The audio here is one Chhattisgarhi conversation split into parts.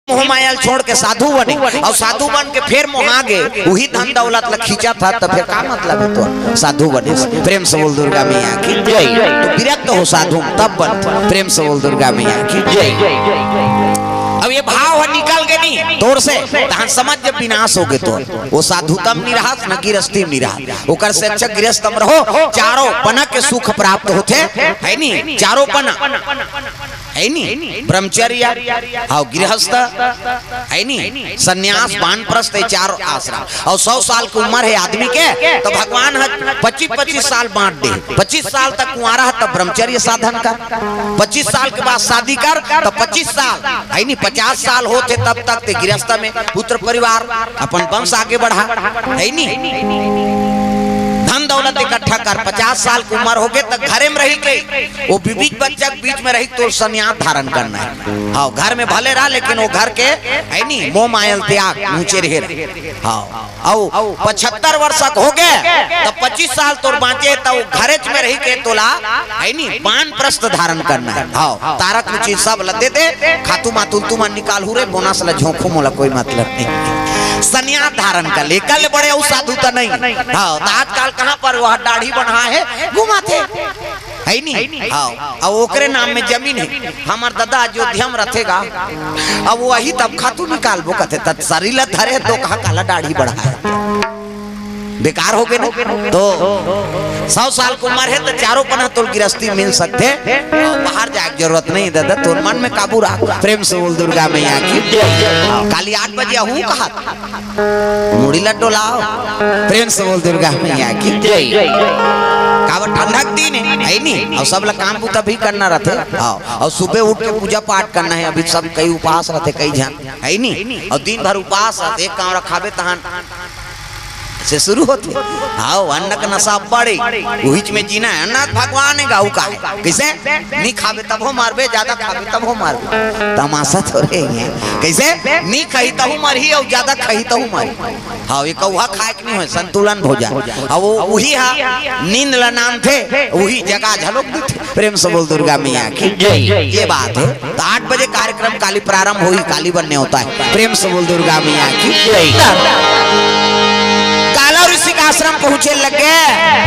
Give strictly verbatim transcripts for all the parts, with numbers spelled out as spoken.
मोह माया ल छोड़ के साधु बने, अउ साधु बन के फेर मोहा गे, उही धन दौलत ल खींचत हे, त फेर का मतलब हे तो साधु बने? प्रेम से बोल दुर्गा मैया की जय। तो विरक्त हो साधु म, तब बन। प्रेम से बोल दुर्गा मैया की जय। अब ये भाव ह निकल गे नहीं तोर से, तहन समझ जब विनाश हो गे तो। वो साधुता म नहीं रहस, न गिरस्ती म नहीं रहस। ओकर से अच्छा गिरस्ती म रहो, चारों पना के सुख प्राप्त होथे, है नी? चारों पना, है नी? ब्रह्मचर्य, हाँ, गृहस्थ, है नी? संन्यास, वानप्रस्थ, ये चार आश्रम। अउ सौ साल के उम्र हे आदमी के, त भगवान ह पच्चीस पच्चीस साल बांट दे। पच्चीस साल तक कुंवारा हे, तब ब्रह्मचर्य साधन कर। पच्चीस साल के बाद शादी कर, त पच्चीस साल, है नी, पचास साल होथे तब तक ते गृहस्थ में पुत्र परिवार, अपन वंश आगे बढ़ा, है नी? धन दौलत इकट्ठा कर, पचास साल के उम्र हो गे, त घरे में रही के, वो बीबी बच्चा के बीच में रही, तो संन्यास धारण करना हे। हाँ, घर में भले रह, लेकिन वो घर के, है नी, मोह माया ल त्याग, ऊंचे रहे। हाँ, अउ पचहत्तर वर्ष के हो गे, त पच्चीस साल तोर बांचे, त वो घरेच में रही के तोला, है नी, वानप्रस्थ धारण करना हे। हाँ, तारक उचित सब ल दे दे, खातू मातुल तुमन निकालहू रे, बोनस ल झोंकहू, मोला कोई मतलब नहीं। संन्यास धारण कर ले, एकर ले बड़े अउ साधु त नहीं। हाँ, त आजकल कहाँ पर वो दाढ़ी बढ़ाए हे, घुमाथे, है नी? हाँ, अउ ओकरे नाम में जमीन हे। हमर ददा अयोध्या में रथे गा, अब वही तब खातू निकालबो कथे, त शरीर ल धरे तो कहाँ काला दाढ़ी बढ़ाए? बेकार हो गे ना। तो सौ साल के उम्र हे, त चारों पना तोल गिरस्ती मिल सकथे। बाहर जाए के जरूरत नहीं ददा, तोर मन में काबू रख। प्रेम से बोल दुर्गा मैया की। काली आठ बजे आहू कहा, मुड़ी ल डोलाव। प्रेम से बोल दुर्गा मैया की जय। काबर ठंडा के दिन हे, है नी? अउ सब ल काम बूता भी करना रथे। हाँ, अउ सुबह उठ के पूजा पाठ करना हे। अभी सब कई उपास रथे, कई झन, है नी? अउ दिन भर उपास रथे, एक कांवरा खाबे तहन से शुरू होथे। हाँ, अन्न के नशा बड़े, उहिच में जीना हे। अन्न भगवान हे, गाऊ का हे। कैसे? नी खाबे तभो मरबे, ज्यादा खाबे तभो मरबे। तमाशा थोरे हे। कैसे? नी खाही तहू मरही, अउ ज्यादा खाही तहू मरही। हाँ, ये कौहा खाए के नहीं होय, संतुलन भोजन। अब वो उही हा नींद ल नांदथे, उही जगा झलोक देथे। प्रेम से बोल दुर्गा मैया की जय। ये बात हे। त आठ बजे कार्यक्रम काली प्रारंभ होही, काली बन न्योता हे। प्रेम से बोल दुर्गा मैया की जय। काला ऋषि के आश्रम पहुंचे लगे,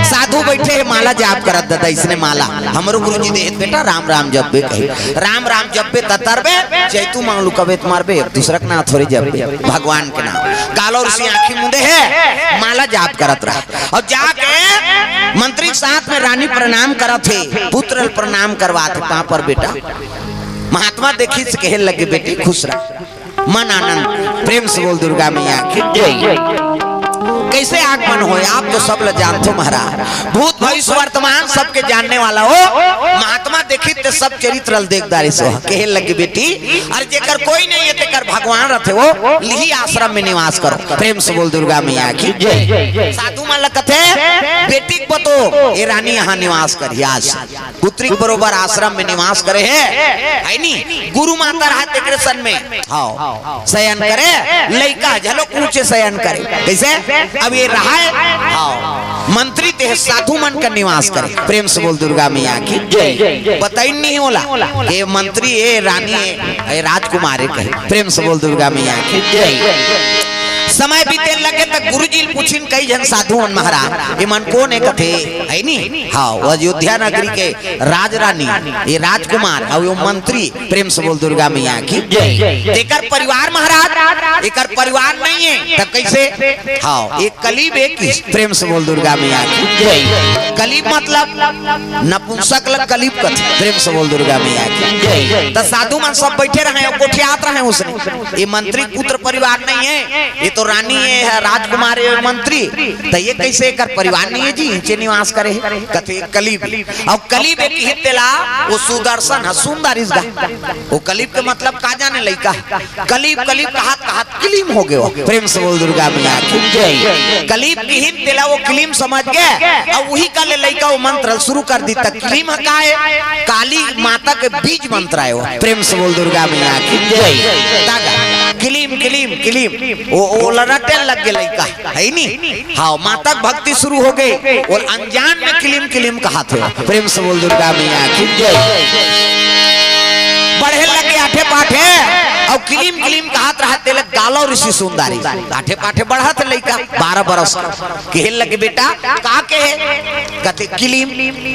साधु बैठे हे, माला जाप करत, ददा, इसने माला। हमरो गुरुजी दे हे, बेटा, राम राम जपबे कही। राम राम जपबे त तरबे, चैतू मांगलू कबे त मरबे, दूसरा के नाम थोरे जपबे, भगवान के नाम। काला ऋषि आंखी मूंदे हे, माला जाप करत रहा। अउ जाके मंत्री के साथ में रानी प्रणाम करत हे, पुत्र ल प्रणाम करवात हे, पांव पर बेटा। महात्मा देखिस त कहे लगे, बेटी खुश रह, मन आनंद। प्रेम से बोल दुर्गा मैया की जय। कैसे आगमन होय, आप तो सब ल जानथो महाराज, भूत भविष्य वर्तमान सबके जानने वाला हो। महात्मा देखिस त सब चरित्र ल देख डारिस हो, कहे लगे, बेटी, अरे जेकर कोई नहीं हे, तेकर भगवान रथे वो, लिही आश्रम में निवास करो। प्रेम से बोल दुर्गा मैया की जय। साधु मन ल कथे, बेटी के पतो, ये रानी यहाँ निवास करही आज। पुत्री के बरोबर आश्रम में निवास करे हे, है नी? गुरु माता रहा तेकरे सन में। हाँ, शयन करे, लइका झलोक ऊंचे शयन करे। कैसे? अब ये रहा हे, हाँ, मंत्री ते हे, साधु मन का निवास करे। प्रेम से बोल दुर्गा मैया की जय। बताइन नहीं होला, ये मंत्री, ये रानी, ये, ये राजकुमार हे कहे। प्रेम से बोल दुर्गा मैया की जय। समय बीते लगे त गुरुजी ल पूछिन कई झन साधु मन, महाराज, ये मन कोन हे कथे, है नी? हाँ, वो अयोध्या नगरी के राज रानी, ये राजकुमार, अउ ये मंत्री। प्रेम से बोल दुर्गा मैया की जय। तेकर परिवार महाराज, एकर परिवार नहीं हे, तब कैसे? हाँ, एक कलीब एक ही। प्रेम से बोल दुर्गा मैया की जय। कलीब मतलब नपुंसक ल कलीब कथे। प्रेम से बोल दुर्गा मैया की जय। त साधु मन सब बैठे रहे अउ गोठियात रहे उसने, ये मंत्री पुत्र परिवार नहीं हे, ये तो रानी हे, राजकुमार हे, मंत्री, त ये कैसे एकर परिवार नहीं हे जी, इचे निवास करे हे? कथे कलीब। अउ कलीब एक ही तेला, वो सुदर्शन ह, सुंदर इसगा। वो कलीब के मतलब का जाने लइका। कलीब, कलीब कहत कहत किलीम हो गयो। प्रेम से बोल दुर्गा मैया की जय। कलीब किहिन तेला वो किलीम समझ गे, अउ उही का ले लइका वो मंत्र शुरू कर दी, त किलीम ह का हे? काली माता के बीज मंत्र आयो। प्रेम से बोल दुर्गा मैया की जय। तागा, किलीम, किलीम, किलीम, वो, वो लरटे लग गे लइका, है नी? हाँ, माता के भक्ति शुरू हो गे, वो अनजान में किलीम, किलीम कहत हे। प्रेम से बोल दुर्गा मैया की जय। बढ़े लगे आठे पाठे, अउ किलिम किलिम कहत रहत तेला गालव ऋषि सुंदारी। आठे पाठे बढ़त लइका बारह बरस। कहे लगे, "बेटा, का कहे?" कथे, "किलिम।"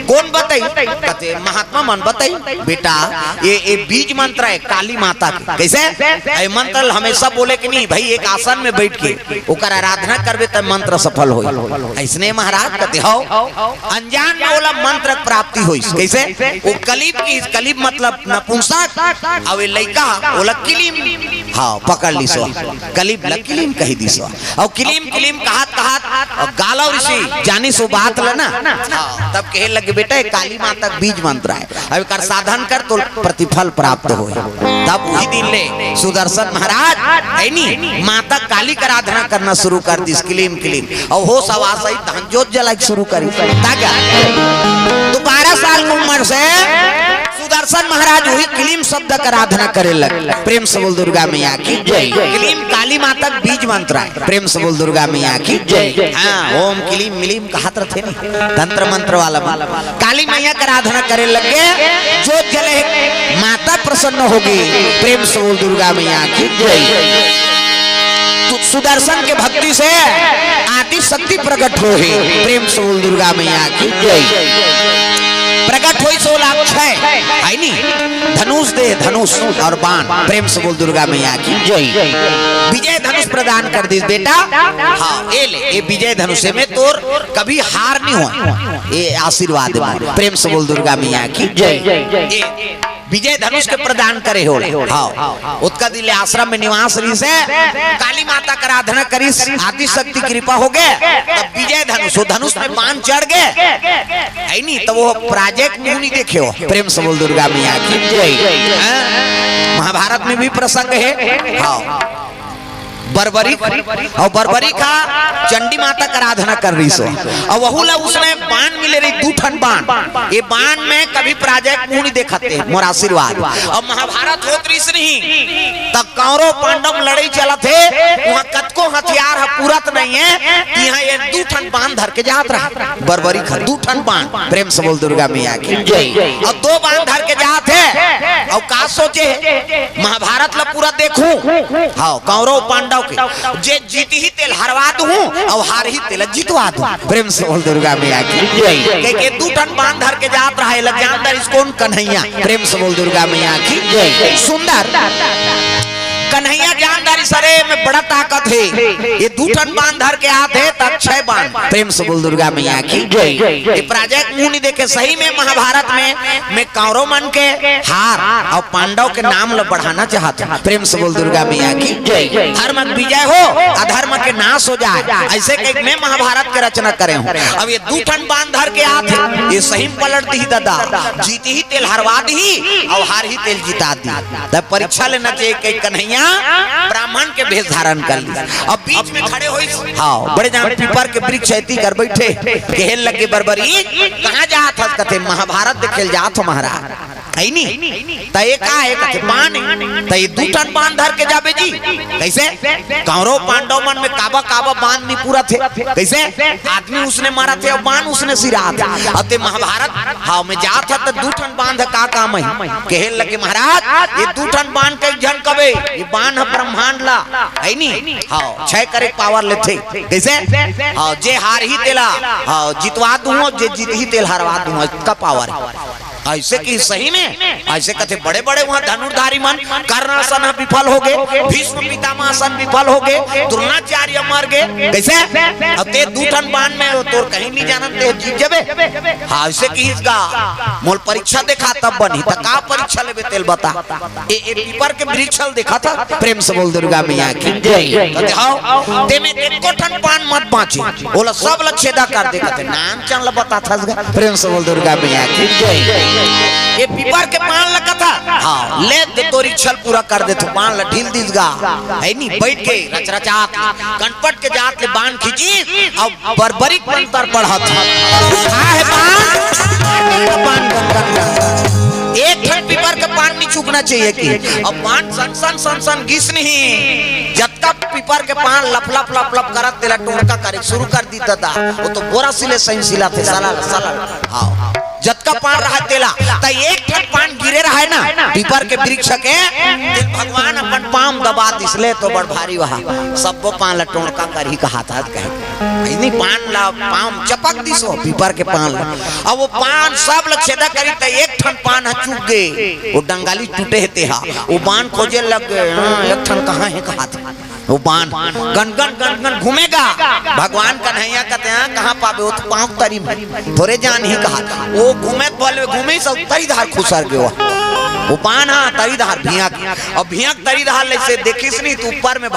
"कोन बताई?" कथे, "महात्मा मन बताई।" "बेटा, ये, ये बीज मंत्र हे काली माता के।" "कइसे?" "ये मंत्र ल हमेशा बोले के नहीं भाई, एक आसन में बइठ के ओकर आराधना करबे त मंत्र सफल होई।" "अइसने महाराज?" कथे, "हव।" अनजान में ओला मंत्र के प्राप्ति होइस। कइसे? वो कलिब की, कलिब मतलब नपुंसक, अउ ये लइका ओला किलिम, हाँ, पकड़ लिस ओ। कलिब ला किलिम कहि दिस ओ। अउ किलिम, किलिम कहत, कहत, अउ गालव ऋषि जानिस ओ बात ला ना। हाँ, तब कहे लगे, "बेटा, ये काली माता के बीज मंत्र हे।" अब एकर साधन कर तो प्रतिफल प्राप्त होय। तब उही दिन ले सुदर्शन महाराज, हे नी, माता काली के आराधना करना शुरू कर दिस, किलिम किलिम। अउ होस हवास सहित धन जोत जलाय के शुरू करिस। ता क्या? तो बारह साल के उम्र से सुदर्शन महाराज उही किलिम शब्द के आराधना करे लगे। प्रेम से बोल दुर्गा मैया की जय। किलिम काली माता के बीज मंत्र हे। प्रेम से बोल दुर्गा मैया की जय। हाँ, ओम किलिम मिलिम कहत रथे नी, तंत्र मंत्र वाला मन। काली मैया के आराधना करे लगे, जोत जले, माता प्रसन्न होगे। प्रेम से बोल दुर्गा मैया की जय। तू सुदर्शन के भक्ति से आदि शक्ति प्रकट होहे। प्रेम से बोल दुर्गा मैया की जय। प्रकट होइस ओला अक्षय, हे नी, धनुष दे, धनुष अउ बाण। प्रेम से बोल दुर्गा मैया की जय। विजय धनुष प्रदान कर दिस बेटा। हाँ, ए ले, ए विजय धनुष में तोर कभी हार नहीं होय, ये आशीर्वाद हे। प्रेम से बोल दुर्गा मैया की जय। ये विजय धनुष के प्रदान करे हे। हाँ, ओतका दिन ले आश्रम में निवास रहिस हे, काली माता के आराधना करिस, आदि शक्ति कृपा होगे, तब विजय धनुष, ओ धनुष में बाण चढ़ गे, हे नी, तब ओ पराजय के मुंह नहीं देखे ओ। प्रेम से बोल दुर्गा मैया की जय। हाँ? महाभारत में भी प्रसंग हे। हाँ। बर्बरीक, अउ बर्बरीक हा चंडी माता के आराधना कर रहिस ओ। अउ वहू ला उसने बाण मिले रहिस, दू ठन बाण। ये बाण में कभी पराजय के मुंह नहीं देखत हे, मोर आशीर्वाद। अउ महाभारत होत रहिस नहीं, त कौरव पांडव लड़ई चलत हे, उहाँ कतको हथियार ह पूरत नहीं हे, इहाँ ये दू ठन बाण धर के जात रहा। बर्बरीक हा दू ठन बाण। प्रेम से बोल दुर्गा मैया की जय। अउ दो बाण धर के जात हे, अउ का सोचे हे, महाभारत ला पूरा देखूं, हाँ, कौरव पांडव के, जे जीतही तेला हरवा दूं, अउ हारही तेला जितवा दूं। प्रेम से बोल दुर्गा मैया की जय। कहिके दू ठन बाण धर के जात रहा, एला जान डारिस कोन? कन्हैया। प्रेम से बोल दुर्गा मैया की जय। सुंदर कन्हैया जान डारिस, अरे में बड़ा ताकत हे, ये दू ठन बाण धर के आत हे त अक्षय बाण। प्रेम से बोल दुर्गा मैया की जय। ये पराजय के मुंह नहीं देखे। सही में महाभारत में, में कौरव मन के हार अउ पांडव के नाम ला बढ़ाना चाहत हूँ। प्रेम से बोल दुर्गा मैया की जय। धर्म के विजय हो, अधर्म के नाश हो जाए, अइसे कहिके में महाभारत के रचना करे हूँ। अब ये दू ठन बाण धर के आत हे, ये सही में पलट दिही दादा, जीतही तेला हरवा दिही अउ हारही तेला जिता दिही। तब परीक्षा लेना चाहिए कि कन्हैया ब्राह्मण के भेष धारण कर लिस। अब बीच में खड़े होइस, हाँ, बड़े जान पीपर के वृक्ष हे, एती कर बइठे, कहे लगे बर्बरीक, कहाँ जात हस? कथे, महाभारत देखे ल जात हों महाराज। हे नी? त ये का हे? कथे, बाण हे। त ये दू ठन बाण धर के जाबे जी। कइसे? कौरव पांडव मन में काबर काबर बाण नहीं पूरत हे। कइसे? आदमी उसने मारत हे अउ बाण उसने सिरात हे। अब ते महाभारत, हाँ, में जात हस त दू ठन बाण धर का काम हे? कहे लगे, महाराज, ये दू ठन बाण कई झन कबे, ये बाण ह ब्रह्मांड ला, हे नी? हाँ, क्षय करे के पावर लेथे। कइसे? हाँ, जे हारही तेला, हाँ, जितवा दूं, जे जीतही तेला हरवा दूं, एतका पावर हे। अइसे कि सही में, अइसे कथे बड़े-बड़े उहाँ धनुर्धारी मन, कर्ण असन ह विफल होगे, भीष्म पितामह असन विफल होगे, द्रोणाचार्य मर गे। कइसे? अब ते दू ठन बाण में तोर कहीं नहीं जानन, ते जीत जबे। हाँ, अइसे किहिस गा, मोला परीक्षा देखा तब बनही, त का परीक्षा लेबे तेला बता। ए, ए पीपर के वृक्ष ल देखत हस? प्रेम से बोल दुर्गा मैया की जय। कथे, हव, तेमे एको ठन बाण मत बांचे, ओला सब ल छेदा कर दे। कथे, नाम चन ल बताथस गा। प्रेम से बोल दुर्गा मैया की जय। ये पीपर के बाण ल कथा, हाँ, ले दे, तोर इच्छा ल पूरा कर देथों। बाण ल ढील दिस गा, हे नी, बइठ के रचरचात, कनपट के जात ले बाण खींचिस, अउ बर्बरीक मंत्र पढ़त हे। का हे बाण? बाण गन गन गन। एक ठन पीपर के पान नहीं चूकना चाहिए कि। अब बाण सन सन सन सन गिस नहीं, जतका पीपर के पान लप लप लप लप करत तेला टोड़का करे शुरू कर दिस दादा। वो तो बोरा सिले सही सिलाथे, सलाल, सलाल। हाँ। जतका पान रहय तेला, त एक ठन पान गिरे रहय ना पीपर के वृक्ष के, तेन भगवान अपन पाँव दबा दिस, ले तो बड़ भारी वहा, सब्बो पान ल टोड़का करही कहात हस कहे। अइसने पान ल पाँव चपक दिस ओ पीपर के पान ल। अब ओ पान सब ल छेदा करिस त एक ठन पान ह चूक गे, ओ डंगाली टूटे हे तेहा, ओ बान खोजे लग गे, हाँ, एक ठन कहाँ हे कहात हे। ओ बान गनगन गनगन घूमे गा। भगवान कन्हैया कथे, हाँ, कहाँ पाबे, ओ तो पाँव तरी में, थोरे जानही कहात। ओ घूमे त बोले, घूमे से तरी धार खुसर गे ओ। ओ बान, हाँ, तरी धार भियक। अब भियक तरी धार ल अइसे देखिस नहीं त ऊपर में